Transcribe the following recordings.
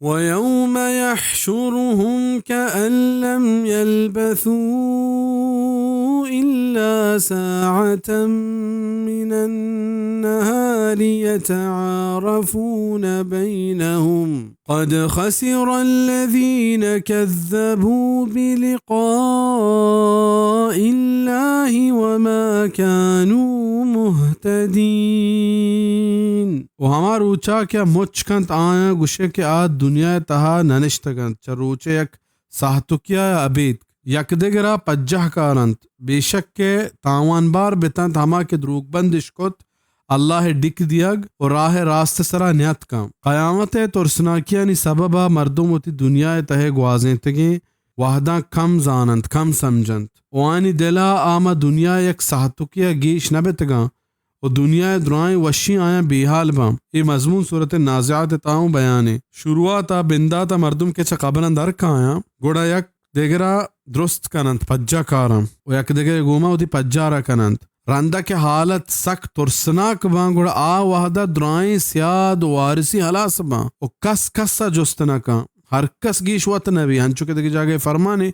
ويوم يحشرهم كأن لم يلبثوا إلا ساعة من النهار يتعارفون بينهم قد خسر الذين كذبوا بلقاء الله وما كانوا مهتدين. و ہما روچا کہ مچ کنت آیاں گوشے کہ آ دنیا تہا ننشتگ انت، چہ روچ یک ساہتکیا ابید یک دگرا پجاہ کارنت، بے شک کہ تاوانبار بتنت ہما کہ دروگ بندش کت، اللہ ء ڈک دیگ و راہ راست سرا نیاتکاں۔ قیامت ء ترسناکیانی سببا مردم وتی دنیا ء تہ ء گوازینتگیں وہداں کم زاننت، کم سمجھنت و آیانی دلا آ ماں دنیا ء یک ساہتکے ء گیش نہ بیتگاں و دنیا ء درائیں وشی آیاں بے حال باں۔ اے مضمون سورت النازعات ء تہا اوں بیان انت۔ شروعات ء بندات ء مردم کہ چہ قبراں در کایاں، گڑا یک دگرا درست کننت پجا کاراں و یک دگرے گوما وتی پجارا کننت۔ رندا کہ حالت سک ترسناک باں، گڑا آ وہدا درائیں سیاد و وارثی ہلاس باں و کس کسا جست نہ کن۔ ہر کس گیش وت نہ بی، ہنچو کہ دگہ جاگہ فرمانے،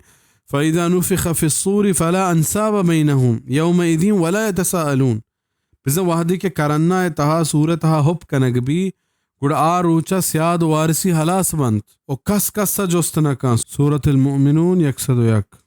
فإذا نفخ في الصور فلا أنساب بينهم يومئذ ولا يتساءلون۔ بزاں وہدے کہ کرنا ء تہا سور ء تہا ہپ کنگ بی، گڑا آ روچا سیاد وارثی ہلاس بنت و کس کس ء جست نہ کن۔ سورت المؤمنون یک سد و یک۔